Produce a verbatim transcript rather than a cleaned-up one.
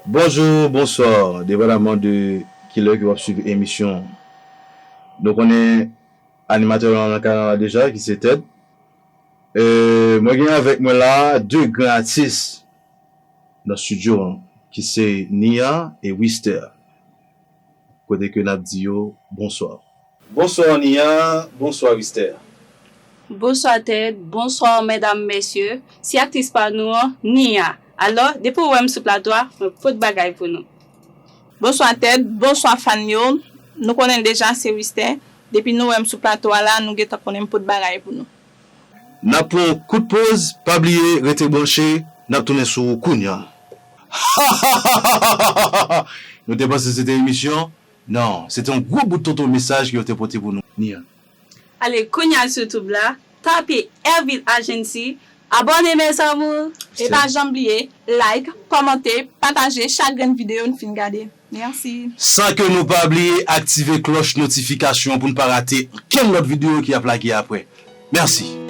Bonjou, bonswa, depandaman de kilè ke w ap swiv emisyon. Nou konnen animatè nou an nan kanal la deja, ki se Ted. Euh, mwen gen avèk mwen la de gran atis nan estidyo an, ki se Nia e Wister. Kote ke n ap di yo bonswa. Bonswa Nia, bonswa Wister. Bonswa Ted, bonswa medam, mesye. Se aktris pa nou an, Nia. Alò, depi w wè m sou plato a, mwen pot bagay pou nou. Bonswa Ted, bonswa fan yo. Nou konnen l deja, se Wister. Depi nou wè m sou plato a la, nou gentan konnen m pot bagay pou nou. N ap pran yon kout poz, pa bliye rete branche, n ap tounen sou ou kounya. Nou te panse se te emisyon? Non, se te yon gwo bout tonton mesaj ke yo te pote pou nou, Nia. Ale kounya sou YouTube la, tape Ervil Agency, abòne mes amours. E pa janm bliye like, kòmante, pataje chak grenn videyo n fin gade. Mèsi. San ke nou pa bliye aktive klòch notifikasyon pou n pa rate okenn lòt videyo ki ap lage apre. Mèsi.